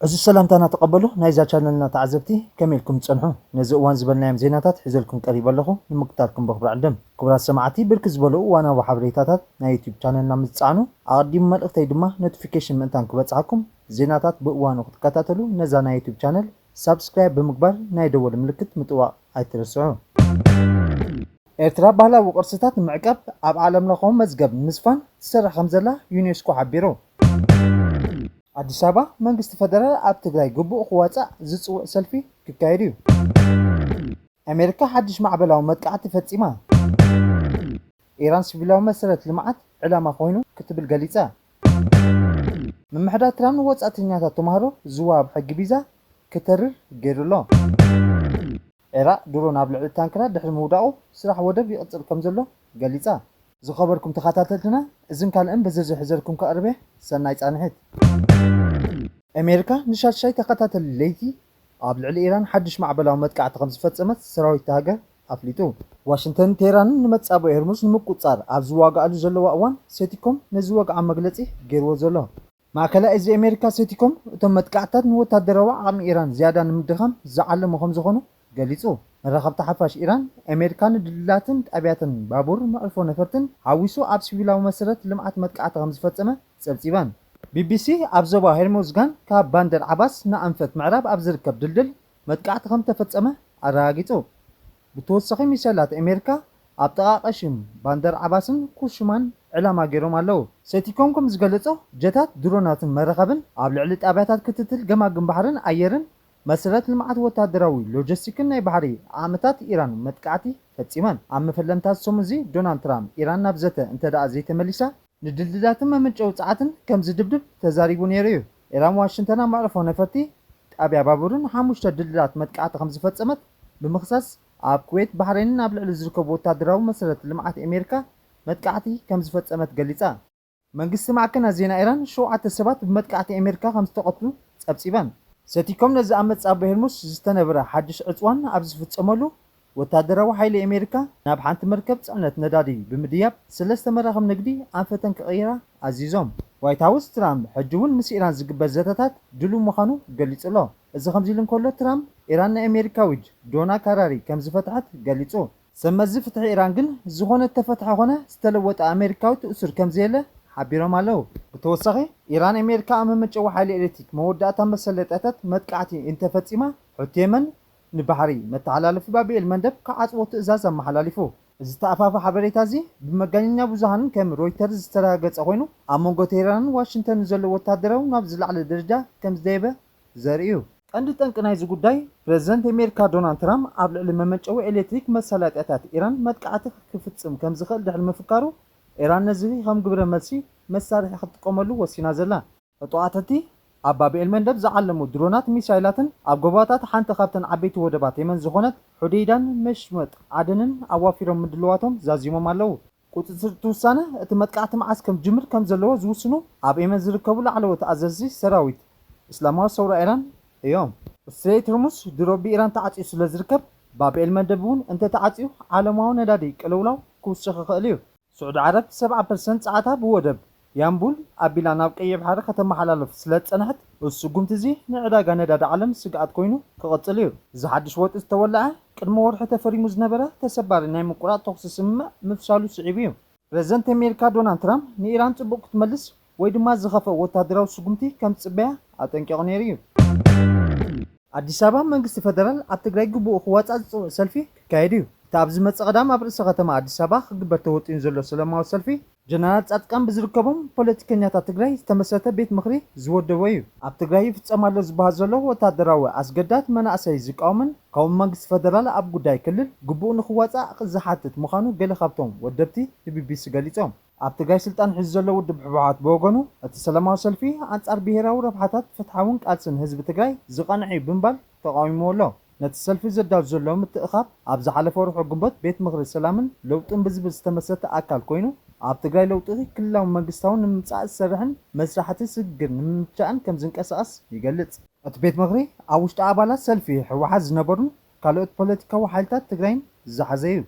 እዚ ሰላምታና ተቐበሉ ናይዛ ቻነልና ተዓዘብቲ፣ ከመይ ኢልኩም ትጸንሑ? ነዚ እዋን ዝበልናዮም ዜናታት ሒዘልኩም ቀሪበ ኣለኹ፣ ንምክታልኩም በኽብሪ ዕድም። ክቡራት ሰማዕቲ፣ ብርክት ዝበሉ እዋናዊ ሓበሬታታት ናይ ዩቱብ ቻነልና ምስ ትጻዕኑ፣ ኣቐዲሙ መልእኽተይ ድማ ኖቲፊኬሽን ምእንታን ክበጽሓኩም፣ ዜናታት ብእዋኑ ክትከታተሉ ነዛ ናይ ዩቱብ ቻነል ሳብስክራይብ ብምግባር ናይ ደወል ምልክት ምጥዋቕ ኣይትረስዑ። ኤርትራ ባህላዊ ቅርስታት ንምዕቃብ ኣብ ዓለም ለኻዊ መዝገብ ንምስፋን ትሰርሕ ከም ዘላ ዩኔስኮ ሓቢሩ። ኣዲስ ኣበባ፣ መንግስቲ ፈደራል ኣብ ትግራይ ግቡእ ክዋጻእ ዝጽውዕ ሰልፊ ክካየድ እዩ። ኣሜሪካ ሓድሽ ማዕበላዊ መጥቃዕቲ ፈጺማ። ኢራን ሲቪላዊ መሰረት ልምዓት ዕላማ ኮይኑ ክትብል ገሊጻ። ምምሕዳር ትራምፕ ንወጻእተኛታት ተማሃሮ ዝወሃብ ሕጊ ቪዛ ክተርር ገይሩ ኣሎ። ዒራቕ ድሮን ኣብ ልዕሊ ታንክራ ድሕሪ ምውዳቑ ስራሕ ወደብ ይቕጽል ከም ዘሎ ገሊጻ። ዝኸበርኩም ተኸታተልትና፣ እዝን ካልእን ብዝርዝር ሒዘልኩም ከቕርብ እየ። ሰናይ ጻንሒት። ኣሜሪካ ንሻድሻይ ተኸታተሊ ለይቲ ኣብ ልዕሊ ኢራን ሓድሽ ማዕበላዊ መጥቃዕቲ ከም ዝፈጸመት ሰራዊት እታ ሃገር ኣፍሊጡ። ዋሽንግተንን ቴህራንን ንመጻብቦ ሄርሙዝ ንምቁጽጻር ኣብ ዝዋጋኣሉ ዘለዋ እዋን፣ ሴቲኮም ነዚ ወግዓዊ መግለጺ ገይርዎ ዘሎ። ማእከላይ እዚ ኣሜሪካ ሴቲኮም፣ እቶም መጥቃዕትታት ንወታደራዊ ዓቕሚ ኢራን ዝያዳ ንምድኻም ዝዓለሙ ከም ዝኾኑ ገሊጹ። መራኸብቲ ሓፋሽ ኢራን፣ ኣሜሪካ ንድልድላትን ጣብያትን ባቡር፣ መዕርፎ ነፈርትን ሓዊሱ ኣብ ሲቪላዊ መሰረት ልምዓት መጥቃዕቲ ከም ዝፈጸመ ጸብጺበን። ቢቢሲ ኣብ ዞባ ሄርሙዝጋን ካብ ባንደር ዓባስ ንኣንፈት ምዕራብ ኣብ ዝርከብ ድልድል መጥቃዕቲ ከም ተፈጸመ ኣረጋጊጹ። ብተወሳኺ፣ ሚሳይላት ኣሜሪካ ኣብ ጥቓ ቀሺን ባንደር ዓባስን ኩሽማን ዕላማ ገይሮም ኣለዉ። ሴቲኮም ከም ዝገለጾ፣ ጀታት፣ ድሮናትን መራኸብን ኣብ ልዕሊ ጣብያታት ክትትል ገማግም ባሕርን ኣየርን፣ መሰረት ልምዓት ወታደራዊ፣ ሎጂስቲክን ናይ ባሕሪ ዓቕምታት ኢራን መጥቃዕቲ ፈጺመን። ኣብ መፈለምታ ሰሙን እዚ፣ ዶናልድ ትራምፕ፣ ኢራን ናብ ዘተ እንተደኣ ዘይተመሊሳ፣ ንድልድላትን መመንጨዊ ጸዓትን ከም ዝድብድብ ተዛሪቡ ነይሩ እዩ። ኢራን ዋሽንግተን ኣብ መዕርፎ ነፈርቲ፣ ጣብያ ባቡርን ሓሙሽተ ድልድላት መጥቃዕቲ ከም ዝፈጸመት ብምኽሳስ፣ ኣብ ኩዌት፣ ባሕሬንን ኣብ ልዕሊ ዝርከቡ ወታደራዊ መሰረት ልምዓት ኣሜሪካ መጥቃዕቲ ከም ዝፈጸመት ገሊጻ። መንግስቲ ማዕከናት ዜና ኢራን ሸውዓተ ሰባት ብመጥቃዕቲ ኣሜሪካ ከም ዝተቐትሉ ጸብጺበን። ሰቲኮም ነዚ ኣብ መጻብቦ ሄርሙስ ዝተነበረ ሓድሽ ዕጽዋን ኣብ ዝፍጸመሉ፣ ወታደራዊ ሓይሊ ኣሜሪካ ናብ ሓንቲ መርከብ ጽዕነት ነዳዲ ብምድያብ፣ ሰለስተ መራኽብ ንግዲ ኣንፈተን ክቕይራ ኣዚዞም። ዋይት ሃውስ፣ ትራምፕ ሕጂ እውን ምስ ኢራን ዝግበር ዘተታት ድሉው ምዃኑ ገሊጹ ኣሎ። እዚ ከምዚ ኢሉ እንከሎ፣ ትራምፕ ኢራን ንኣሜሪካዊት ዶና ካራሪ ከም ዝፈትሐት ገሊጹ። ሰብ መዚ ፍትሒ ኢራን ግን፣ ዝኾነ እተፈትሐ ኾነ ዝተለወጠ ኣሜሪካዊ ትእሱር ከም ዘየለ ሓቢሮም ኣለዉ። ብተወሳኺ፣ ኢራን ኣሜሪካ ኣብ መመንጨዊ ሓይሊ ኤሌክትሪክ መወዳእታ መሰለጥያታት መጥቃዕቲ እንተፈጺማ፣ ሑቲ የመን ንባሕሪ መተሓላለፊ ባብ ኤል መንደብ ክዓጽዎ ትእዛዝ ኣመሓላሊፉ። እዚ ተኣፋፊ ሓበሬታ እዚ ብመጋኛ ብዙሃን ከም ሮይተርስ ዝተረጋገጸ ኮይኑ፣ ኣብ መንጎ ቴህራንን ዋሽንግተንን ዘሎ ወታደራዊ ናብ ዝለዓለ ደረጃ ከም ዝደየበ ዘርኢ እዩ። ቀንዲ ጠንቂ ናይዚ ጉዳይ፣ ፕረዚደንት ኣሜሪካ ዶናልድ ትራምፕ ኣብ ልዕሊ መመንጨዊ ኤሌክትሪክ መሳለጥያታት ኢራን መጥቃዕቲ ክፍጽም ከም ዝኽእል ድሕሪ ምፍካሩ፣ ኢራን ነዚ ከም ግብረ መልሲ መሳርሒ ክትጥቀመሉ ወሲና ዘላ። ዕጡቓት ሑቲ ኣብ ባብ ኤል መንደብ ዝዓለሙ ድሮናት፣ ሚሳይላትን ኣብ ጎቦታት ሓንቲ ካብተን ዓበይቲ ወደባት የመን ዝኾነት ሑደይዳን መሽመጥ ዓደንን ኣዋፊሮም ምድልዋቶም ዛዚሞም ኣለዉ። ቁጽጽር እቲ ውሳነ፣ እቲ መጥቃዕቲ መዓስ ከም ዝጅምር ከም ዘለዎ ዝውስኑ ኣብ የመን ዝርከቡ ላዕለዎት ኣዘዝቲ ሰራዊት እስላማዊ ሰውራ ኢራን እዮም። ስትሬት ሆርሙዝ ድሮ ብኢራን ተዓጽዩ ስለ ዝርከብ፣ ባብ ኤል መንደብ እውን እንተ ተዓጽዩ፣ ዓለማዊ ነዳዲ ቅልውላው ክውስኽ ይኽእል እዩ። ስዑዲ ዓረብ ሰብዓ ፐርሰንት ጸዓታ ብወደብ ያምቡል ኣቢላ ናብ ቀይሕ ባሕሪ ከተመሓላልፍ ስለ ዝጸንሐት፣ እዚ ስጉምቲ እዚ ንዕዳጋ ነዳዲ ዓለም ስግኣት ኮይኑ ክቕጽል እዩ። እዚ ሓድሽ ወጥሪ ዝተወልዐ፣ ቅድሚ ወርሒ ተፈሪሙ ዝነበረ ተሰባሪ ናይ ምቁራጽ ተኹሲ ስምምዕ ምፍሻሉ ስዒቡ እዩ። ፕረዚደንት ኣሜሪካ ዶናልድ ትራምፕ ንኢራን ጽቡቕ ክትመልስ ወይ ድማ ዝኸፍአ ወታደራዊ ስጉምቲ ከም ትጽበያ ኣጠንቂቑ ነይሩ እዩ። ኣዲስ ኣበባ፣ መንግስቲ ፈደራል ኣብ ትግራይ ግቡኡ ክዋጻእ ዝጽውዕ ሰልፊ ክካየድ እዩ። እቲ ኣብ ዝመጽእ ቀዳም ኣብ ርእሰ ከተማ ኣዲስ ኣበባ ክግበር ተወጢኑ ዘሎ ሰላማዊ ሰልፊ፣ ጀነራል ጻድቃን ብዝርከቦም ፖለቲከኛታት ትግራይ ዝተመስረተ ቤት ምኽሪ ዝወደቦ እዩ። ኣብ ትግራይ ይፍጸም ኣሎ ዝበሃል ዘሎ ወታደራዊ ኣስገዳድ መናእሰይ ዝቃወምን፣ ከምኡ መንግስቲ ፈደራል ኣብ ጉዳይ ክልል ግቡኡ ንኽዋጻእ ዝሓትት ምዃኑ ገለ ካብቶም ወደብቲ ንቢቢሲ ገሊጾም። ኣብ ትግራይ ስልጣን ሒዙ ዘሎ ውድብ ህወሓት ብወገኑ፣ እቲ ሰላማዊ ሰልፊ ኣንጻር ብሄራዊ ረብሓታት ፍትሓውን ቃልስን ህዝቢ ትግራይ ዝቐንዐ እዩ ብምባል ተቓዊምዎ ኣሎ። ነቲ ሰልፊ ዘዳሉ ዘሎ ምትእኻብ፣ ኣብ ዝሓለፈ ወርሒ ግንቦት ቤት ምኽሪ ሰላምን ለውጥን ብዝብል ዝተመስረተ ኣካል ኮይኑ፣ ኣብ ትግራይ ለውጢ ክልላዊ መንግስታዊ ንምምጻእ ዝሰርሕን መስራሕቲ ስግግር ንምምቻእን ከም ዝንቀሳቐስ ይገልጽ። እቲ ቤት ምኽሪ፣ ኣብ ውሽጢ ኣባላት ሰልፊ ህወሓት ዝነበሩን ካልኦት ፖለቲካዊ ሓይልታት ትግራይን ዝሓዘ እዩ።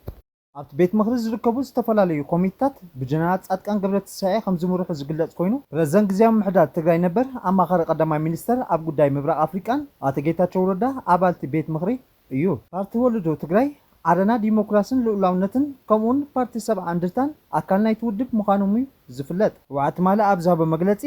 ኣብቲ ቤት ምኽሪ ዝርከቡ ዝተፈላለዩ ኮሚቴታት ብጀነራል ጻድቃን ገብረትንሳኤ ከም ዝምርሑ ዝግለጽ ኮይኑ፣ ፕረዚደንት ግዝያዊ ምምሕዳር ትግራይ ነበር ኣማኻሪ ቀዳማይ ሚኒስተር ኣብ ጉዳይ ምብራቕ ኣፍሪቃን ኣቶ ጌታቸው ረዳ ኣባልቲ ቤት ምኽሪ እዩ። ፓርቲ ወለዶ ትግራይ፣ ዓረና ዲሞክራስን ልኡላውነትን ከምኡውን ፓርቲ ሰብዓ እንደርታን ኣካል ናይቲ ውድብ ምዃኖም እዩ ዝፍለጥ። ህወሓት ትማሊ ኣብ ዝሃቦ መግለጺ፣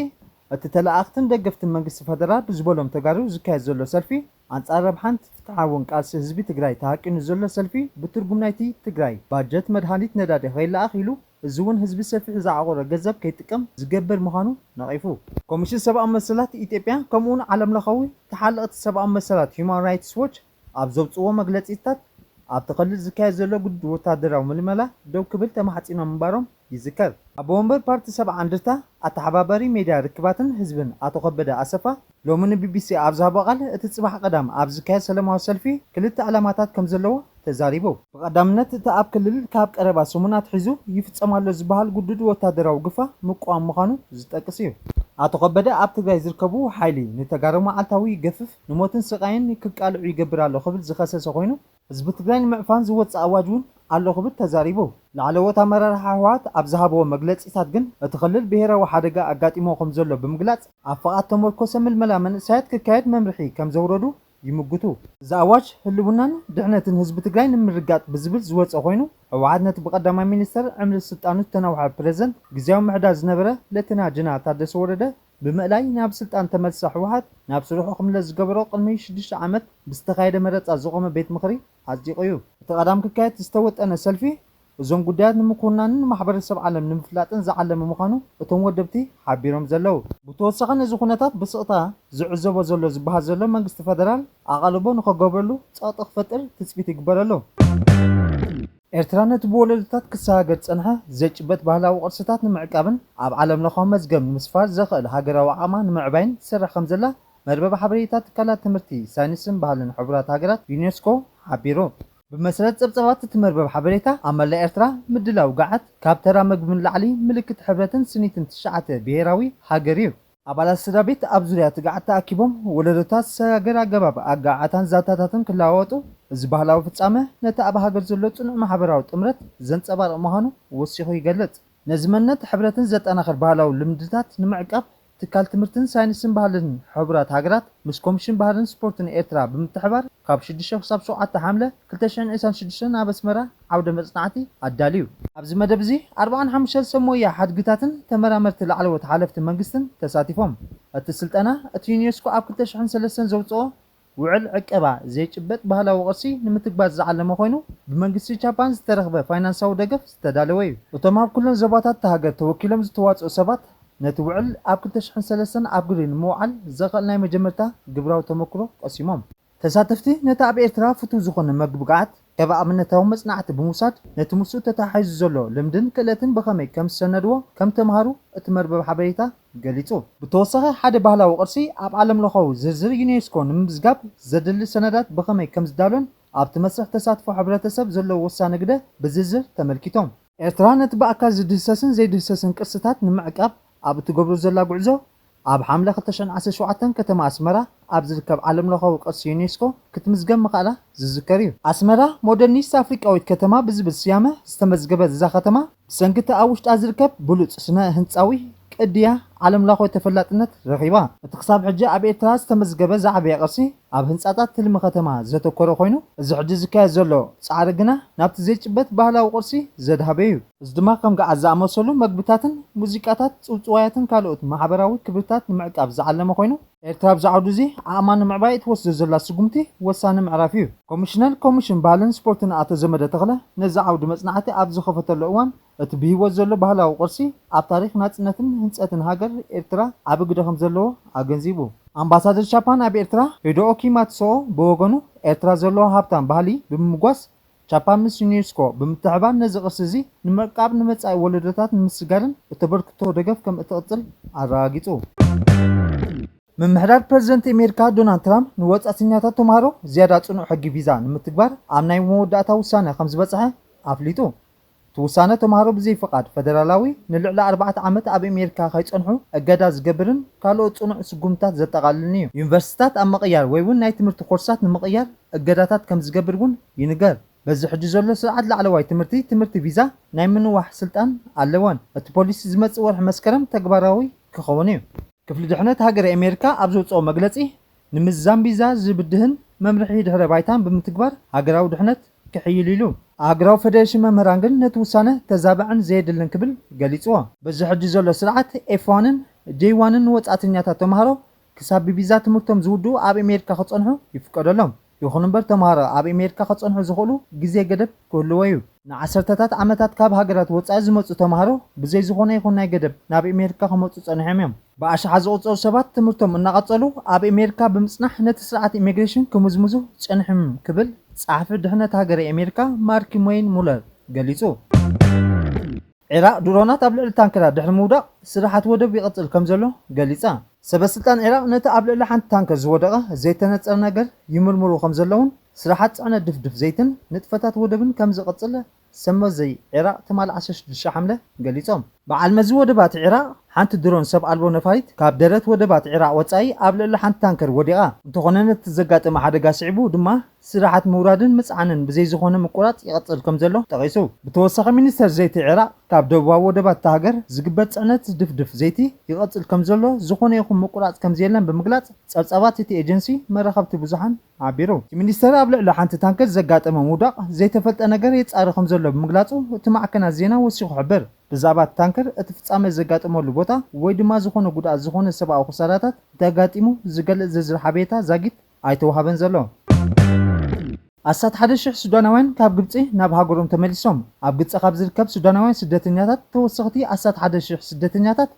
እቲ ተለኣኣኽትን ደገፍትን መንግስቲ ፈደራል ብዝበሎም ተጋሩ ዝካየድ ዘሎ ሰልፊ ኣንጻር ረብሓን ፍትሓውን ቃልሲ ህዝቢ ትግራይ ተሃቂኑ ዘሎ ሰልፊ ብትርጉም ናይቲ ትግራይ ባጀት መድሃኒት ነዳዲ ከይለኣኽ ኢሉ፣ እዚ እውን ህዝቢ ሰፊሕ ዝዓቆረ ገንዘብ ከይጥቀም ዝገብር ምዃኑ ነቒፉ። ኮሚሽን ሰብኣዊ መሰላት ኢትዮጵያ ከምኡውን ዓለምለኻዊ ተሓለቕቲ ሰብኣዊ መሰላት ሂዩማን ራይትስ ዎች ኣብ ዘውፅዎ መግለፂታት ኣብቲ ክልል ዝካየድ ዘሎ ግዱድ ወታደራዊ ምልመላ ደው ክብል ተማሕፂኖም ምንባሮም ይዝከር። ኣቦ ወንበር ፓርቲ ሰብዓ እንደርታ ኣተሓባባሪ ሜድያ ርክባትን ህዝብን ኣቶ ከበደ ኣሰፋ ሎሚ ንቢቢሲ ኣብ ዝሃቦ ቃል፣ እቲ ፅባሕ ቀዳም ኣብ ዝካየድ ሰላማዊ ሰልፊ ክልተ ዕላማታት ከም ዘለዎ ተዛሪቡ። ብቐዳምነት እቲ ኣብ ክልል ካብ ቀረባ ሰሙን ኣትሒዙ ይፍፀም ኣሎ ዝበሃል ግዱድ ወታደራዊ ግፋ ምቋም ምዃኑ ዝጠቅስ እዩ። ኣቶ ከበደ ኣብ ትግራይ ዝርከቡ ሓይሊ ንተጋሩ መዓልታዊ ይገፍፍ፣ ንሞትን ስቃይን ክቃልዑ ይገብር ኣሎ ክብል ዝኸሰሰ ኮይኑ፣ ህዝቢ ትግራይ ንምዕፋን ዝወፅእ ኣዋጅ እውን ኣሎ ክብል ተዛሪቡ። ላዕለዎት ኣመራርሓ ህወሓት ኣብ ዝሃብዎ መግለፂታት ግን፣ እቲ ክልል ብሄራዊ ሓደጋ ኣጋጢሞ ከም ዘሎ ብምግላፅ፣ ኣብ ፍቓድ ተመርኮሰ ምልመላ መንእሰያት ክካየድ መምርሒ ከም ዘውረዱ ይምጉቱ። እዚ ኣዋጅ ህልውናን ድሕነትን ህዝቢ ትግራይ ንምርጋጥ ብዝብል ዝወፀ ኮይኑ፣ ህወሓት ነቲ ብቀዳማይ ሚኒስተር ዕምሪ ስልጣኑ ዝተናውሐ ፕረዚደንት ግዝያዊ ምምሕዳር ዝነበረ ሌተና ጀነራል ታደሰ ወረደ ብምእላይ ናብ ስልጣን ተመልሳ ህወሓት ናብ ስርሑ ክምለስ ዝገበሮ ቅድሚ ሽዱሽተ ዓመት ብዝተኻየደ መረፃ ዝቖመ ቤት ምኽሪ ኣጽዲቑ እዩ። እቲ ቀዳም ክካየድ ዝተወጠነ ሰልፊ እዞም ጉዳያት ንምኩናንን ንማሕበረሰብ ዓለም ንምፍላጥን ዝዓለመ ምዃኑ እቶም ወደብቲ ሓቢሮም ዘለዉ። ብተወሳኺ ነዚ ኩነታት ብስቕታ ዝዕዘቦ ዘሎ ዝበሃል ዘሎ መንግስቲ ፈደራል ኣቓልቦ ንኸገብረሉ ጸቕጢ ክፈጥር ትጽቢት ይግበረሉ። ኤርትራ ነቲ ብወለዶታት ክሰጋገር ዝጸንሐ ዘይጭበጥ ባህላዊ ቅርስታት ንምዕቃብን ኣብ ዓለም ለኻዊ መዝገብ ንምስፋር ዘኽእል ሃገራዊ ዓቕማ ንምዕባይን ትሰርሕ ከም ዘላ መርበብ ሓበሬታ ትካላት ትምህርቲ፣ ሳይንስን ባህልን ሕቡራት ሃገራት፣ ዩኔስኮ፣ ሓቢሩ። ብመሰረት ጸብጻባት እቲ መርበብ ሓበሬታ፣ ኣብ መላእ ኤርትራ ምድላው ገዓት ካብ ተራ መግቢ ንላዕሊ ምልክት ሕብረትን ስኒትን ትሽዓተ ብሄራዊ ሃገር እዩ። ኣባላት ስድራ ቤት ኣብ ዙርያ እቲ ገዓት ተኣኪቦም ወለዶታት ዝሰጋገር ኣገባብ ኣገዓዕታን ዛንታታትን ክለዋወጡ፣ እዚ ባህላዊ ፍጻመ ነቲ ኣብ ሃገር ዘሎ ጽኑዕ ማሕበራዊ ጥምረት ዘንጸባርቕ ምዃኑ ወሲኹ ይገልጽ። ነዚ መንነት ሕብረትን ዘጠናኽር ባህላዊ ልምድታት ንምዕቃብ፣ ትካል ትምህርትን ሳይንስን ባህልን ሕቡራት ሃገራት ምስ ኮሚሽን ባህልን ስፖርትን ኤርትራ ብምትሕባር፣ ካብ ሽዱሽተ ክሳብ ሸውዓተ ሓምለ ክልተ ሽሕን ዕስራን ሽዱሽተን ኣብ ኣስመራ ዓውደ መጽናዕቲ ኣዳልዩ። ኣብዚ መደብ እዚ ኣርባዓን ሓሙሽተን ሰብ ሞያ ሓድግታትን ተመራመርቲ ላዕለዎት ሓለፍቲ መንግስትን ተሳቲፎም። እቲ ስልጠና፣ እቲ ዩኔስኮ ኣብ ክልተ ሽሕን ሰለስተን ዘውጽኦ ውዕል ዕቀባ ዘይጭበጥ ባህላዊ ቅርሲ ንምትግባር ዝዓለመ ኮይኑ፣ ብመንግስቲ ጃፓን ዝተረኽበ ፋይናንሳዊ ደገፍ ዝተዳለወ እዩ። እቶም ኣብ ኩለን ዞባታት እታ ሃገር ተወኪሎም ዝተዋጽኡ ሰባት፣ ነቲ ውዕል ኣብ ክልተ ሽሕን ሰለስተን ኣብ ግብሪ ንምውዓል ዘኽእል ናይ መጀመርታ ግብራዊ ተመክሮ ቀሲሞም። ተሳተፍቲ ነቲ ኣብ ኤርትራ ፍቱው ዝኾነ መግቢ ገዓት ከም ኣብነታዊ መጽናዕቲ ብምውሳድ፣ ነቲ ምስኡ ተተሓሒዙ ዘሎ ልምድን ክእለትን ብኸመይ ከም ዝሰነድዎ ከም ተምሃሩ እቲ መርበብ ሓበሬታ ገሊጹ። ብተወሳኺ፣ ሓደ ባህላዊ ቅርሲ ኣብ ዓለምለኻዊ ዝርዝር ዩኔስኮ ንምምዝጋብ ዘድሊ ሰነዳት ብኸመይ ከም ዝዳሎን ኣብቲ መስርሕ ተሳትፎ ሕብረተሰብ ዘለዎ ወሳኒ ግደ ብዝርዝር ተመልኪቶም። ኤርትራ ነቲ ብኣካል ዝድህሰስን ዘይድህሰስን ቅርስታት ንምዕቃብ ኣብ እትገብሮ ዘላ ጉዕዞ፣ ኣብ ሓምለ ክልተ ሽሕን ዓሰርተ ሸውዓተን ከተማ ኣስመራ ኣብ ዝርከብ ዓለምለኻዊ ቅርሲ ዩኔስኮ ክትምዝገብ ምኽኣላ ዝዝከር እዩ። ኣስመራ ሞደርኒስት ኣፍሪቃዊት ከተማ ብዝብል ስያመ ዝተመዝገበት እዛ ከተማ፣ ብሰንኪ እቲ ኣብ ውሽጣ ዝርከብ ብሉጽ ስነ ህንጻዊ ቅዲያ ዓለምለኻዊ ተፈላጥነት ረኺባ። እቲ ክሳብ ሕጂ ኣብ ኤርትራ ዝተመዝገበ ዝዓበየ ቅርሲ ኣብ ህንጻታት ትልሚ ከተማ ዘተኮረ ኮይኑ፣ እዚ ሕጂ ዝካየድ ዘሎ ጻዕሪ ግና ናብቲ ዘይጭበጥ ባህላዊ ቅርሲ ዘድሃበ እዩ። እዚ ድማ ከም ገዓት ዝኣመሰሉ መግብታትን ሙዚቃታት፣ ጽውጽዋያትን ካልኦት ማሕበራዊ ክብርታት ንምዕቃብ ዝዓለመ ኮይኑ፣ ኤርትራ ኣብዚ ዓውዲ እዚ ዓቕማ ንምዕባይ እትወስዶ ዘላ ስጉምቲ ወሳኒ ምዕራፍ እዩ። ኮሚሽነር ኮሚሽን ባህልን ስፖርትን ኣቶ ዘመደ ተኽለ ነዚ ዓውዲ መጽናዕቲ ኣብ ዝኸፈተሉ እዋን፣ እቲ ብህይወት ዘሎ ባህላዊ ቅርሲ ኣብ ታሪኽ ናጽነትን ህንጸትን ሃገር ኤርትራ ዓቢ ግደ ከም ዘለዎ ኣገንዚቡ። ኣምባሳደር ጃፓን ኣብ ኤርትራ ሂደኦኪ ማትስኦ ብወገኑ፣ ኤርትራ ዘለዋ ሃብታም ባህሊ ብምምጓስ፣ ጃፓን ምስ ዩኔስኮ ብምትሕባር ነዚ ቅርሲ እዚ ንምዕቃብ ንመጻኢ ወለዶታት ንምስጋርን እተበርክቶ ደገፍ ከም እትቕጽል ኣረጋጊጹ። ምምሕዳር ፕረዚደንት ኣሜሪካ ዶናልድ ትራምፕ ንወጻእተኛታት ተምሃሮ ዝያዳ ጽኑዕ ሕጊ ቪዛ ንምትግባር ኣብ ናይ መወዳእታ ውሳነ ከም ዝበጽሐ ኣፍሊጡ። እቲ ውሳነ ተምሃሮ ብዘይ ፍቓድ ፈደራላዊ ንልዕሊ ኣርባዕተ ዓመት ኣብ ኣሜሪካ ከይጸንሑ እገዳ ዝገብርን ካልኦት ጽኑዕ ስጉምትታት ዘጠቓልልን እዩ። ዩኒቨርሲቲታት ኣብ ምቕያር ወይ እውን ናይ ትምህርቲ ኮርሳት ንምቕያር እገዳታት ከም ዝገብር እውን ይንገር። በዚ ሕጂ ዘሎ ስርዓት ላዕለዋይ ትምህርቲ፣ ትምህርቲ ቪዛ ናይ ምንዋሕ ስልጣን ኣለወን። እቲ ፖሊሲ ዝመጽእ ወርሒ መስከረም ተግባራዊ ክኸውን እዩ። ክፍሊ ድሕነት ሃገረ ኣሜሪካ ኣብ ዘውፅኦ መግለፂ፣ ንምዝዛም ቪዛ ዝብድህን መምርሒ ድሕረ ባይታን ብምትግባር ሃገራዊ ድሕነት ክሕይል ኢሉ። ሃገራዊ ፌዴሬሽን መምህራን ግን ነቲ ውሳነ ተዛባዕን ዘየድልን ክብል ገሊፅዎ። በዚ ሕጂ ዘሎ ስርዓት ኤፍ ዋንን ጄይ ዋንን ንወፃእተኛታት ተምሃሮ ክሳብ ብቪዛ ትምህርቶም ዝውድኡ ኣብ ኣሜሪካ ክፀንሑ ይፍቀደሎም። ይኹን እምበር ተምሃሮ ኣብ ኣሜሪካ ክፀንሑ ዝኽእሉ ግዜ ገደብ ክህልዎ እዩ። ንዓሰርተታት ዓመታት ካብ ሃገራት ወጻኢ ዝመጹ ተምሃሮ ብዘይ ዝኾነ ይኹን ናይ ገደብ ናብ ኣሜሪካ ክመጹ ጸኒሖም እዮም። ብኣሽሓት ዝቑጸሩ ሰባት ትምህርቶም እናቐጸሉ ኣብ ኣሜሪካ ብምጽናሕ ነቲ ስርዓት ኢሚግሬሽን ክምዝምዙ ጸኒሖም ክብል ጸሓፊ ድሕነት ሃገረ ኣሜሪካ ማርክ ሞይን ሙለር ገሊጹ። ዒራቕ ድሮናት ኣብ ልዕሊ ታንከራት ድሕሪ ምውዳቕ ስራሓት ወደብ ይቐጽል ከም ዘሎ ገሊጻ። ሰበ ስልጣን ዒራቕ ነቲ ኣብ ልዕሊ ሓንቲ ታንከር ዝወደቐ ዘይተነጸረ ነገር ይምርምሩ ከም ዘለውን ስራሓት ጽዕነት ድፍድፍ ዘይትን ንጥፈታት ወደብን ከም ዝቐጽል ሰመዘይ ዒራቕ ትማል ዓሰርተ ሽዱሽተ ሓምለ ገሊጾም። በዓል መዚ ወደባት ዒራቕ ሓንቲ ድሮን ሰብ ኣልቦ ነፋሪት ካብ ደረት ወደባት ዒራቕ ወጻኢ ኣብ ልዕሊ ሓንቲ ታንከር ወዲቓ። እንተኾነ ነቲ ዘጋጠመ ሓደጋ ስዒቡ ድማ ስራሓት ምውራድን ምጽዓንን ብዘይ ዝኾነ ምቁራጽ ይቐጽል ከም ዘሎ ጠቒሱ። ብተወሳኺ ሚኒስተር ዘይቲ ዒራቕ ካብ ደቡባዊ ወደባት እታ ሃገር ዝግበር ጽዕነት ድፍድፍ ዘይቲ ይቐጽል ከም ዘሎ ዝኾነ ይኹን ምቁራጽ ከም ዘየለን ብምግላጽ ጸብጻባት እቲ ኤጀንሲ መራኸብቲ ብዙሓን ሓቢሩ። እቲ ሚኒስተር ኣብ ልዕሊ ሓንቲ ታንከር ዘጋጠመ ምውዳቕ ዘይተፈልጠ ነገር የጻሪ ከም ዘሎ ብምግላጹ እቲ ማዕከናት ዜና ወሲኹ ይሕብር። ብዛዕባ እቲ ታንከር እቲ ፍጻመ ዘጋጠመሉ ቦታ ወይ ድማ ዝኾነ ጉድኣት ዝኾነ ሰብኣዊ ክሳራታት እንተጋጢሙ ዝገልጽ ዝርዝር ሓበሬታ ዛጊት ኣይተዋሃበን ዘሎ። ኣስታት ሓደ ሽሕ ሱዳናውያን ካብ ግብጺ ናብ ሃገሮም ተመሊሶም። ኣብ ግብጺ ካብ ዝርከብ ሱዳናውያን ስደተኛታት ተወሰኽቲ ኣስታት ሓደ ሽሕ ስደተኛታት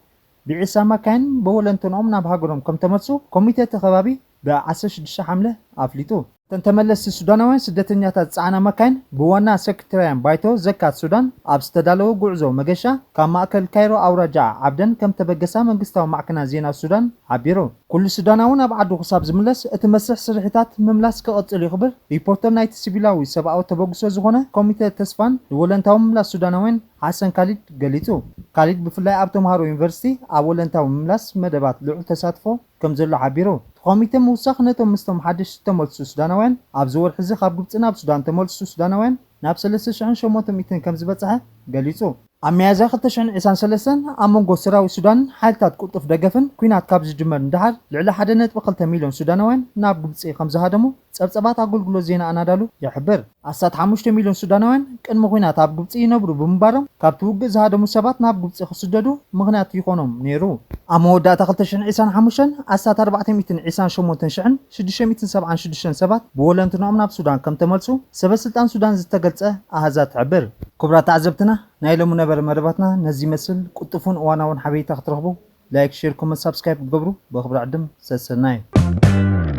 ብዒሳ መካይን ብወለንተንኦም ናብ ሃገሮም ከም ተመልሱ ኮሚቴ እቲ ከባቢ ብ ዓሰርተ ሽዱሽተ ሓምለ ኣፍሊጡ። እተን ተመለስቲ ሱዳናውያን ስደተኛታት ዝጸዓና መካይን ብዋና ሰክሬታርያን ባይቶ ዘካት ሱዳን ኣብ ዝተዳለወ ጉዕዞ መገሻ ካብ ማእከል ካይሮ ኣውራጃ ዓብደን ከም ተበገሳ መንግስታዊ ማዕከናት ዜና ሱዳን ሓቢሩ። ኩሉ ሱዳናዊ ናብ ዓዱ ክሳብ ዝምለስ እቲ መስርሕ ስርሒታት ምምላስ ክቐጽል እዩ ክብል ሪፖርተር ናይቲ ሲቪላዊ ሰብኣዊ ተበግሶ ዝኾነ ኮሚተ ተስፋን ንወለንታዊ ምምላስ ሱዳናውያን ሓሰን ካሊድ ገሊጹ። ካሊድ ብፍላይ ኣብ ተምሃሮ ዩኒቨርሲቲ ኣብ ወለንታዊ ምምላስ መደባት ልዑል ተሳትፎ ከም ዘሎ ሓቢሩ። እቲ ኮሚተ ምውሳኽ ነቶም ምስቶም ሓደሽቲ ዝተመልሱ ሱዳናውያን ኣብዚ ወርሒ እዚ ካብ ግብጺ ናብ ሱዳን ተመልሱ ሱዳናውያን ናብ ሰለስተ ሽሕን ሸሞንተ ሚእትን ከም ዝበጽሐ ገሊጹ። ኣብ ሚያዝያ ክልተ ሽሕን ዕስራን ሰለስተን ኣብ መንጎ ሰራዊት ሱዳንን ሓይልታት ቅልጡፍ ደገፍን ኲናት ካብ ዝጅመር ንደሓር ልዕሊ ሓደ ነጥቢ ክልተ ሚልዮን ሱዳናውያን ናብ ግብጺ ከም ዝሃደሙ ጸብጸባት ኣገልግሎት ዜና ኣናዳሉ ይሕብር። ኣስታት ሓሙሽተ ሚልዮን ሱዳናውያን ቅድሚ ኲናት ኣብ ግብጺ ይነብሩ ብምንባሮም ካብቲ ውግእ ዝሃደሙ ሰባት ናብ ግብጺ ክስደዱ ምኽንያት ይኾኖም ነይሩ። ኣብ መወዳእታ ክልተ ሽሕን ዕስራን ሓሙሽተን ኣስታት ኣርባዕተ ሚእትን ዕስራን ሸሞንተን ሽሕን ሽዱሽተ ሚእትን ሰብዓን ሽዱሽተን ሰባት ብወለንትንኦም ናብ ሱዳን ከም ተመልሱ ሰበ ስልጣን ሱዳን ዝተገልጸ ኣሃዛት ትሕብር። ክቡራት ተዓዘብትና ናይ ሎሚ ነበረ መደባትና ነዚ ይመስል። ቅልጡፍን እዋናውን ሓበሬታ ክትረኽቡ ላይክ፣ ሼር፣ ኮመንት፣ ሳብስክራይብ ክትገብሩ ብኽብሪ ዕድም ሰሰናዩ።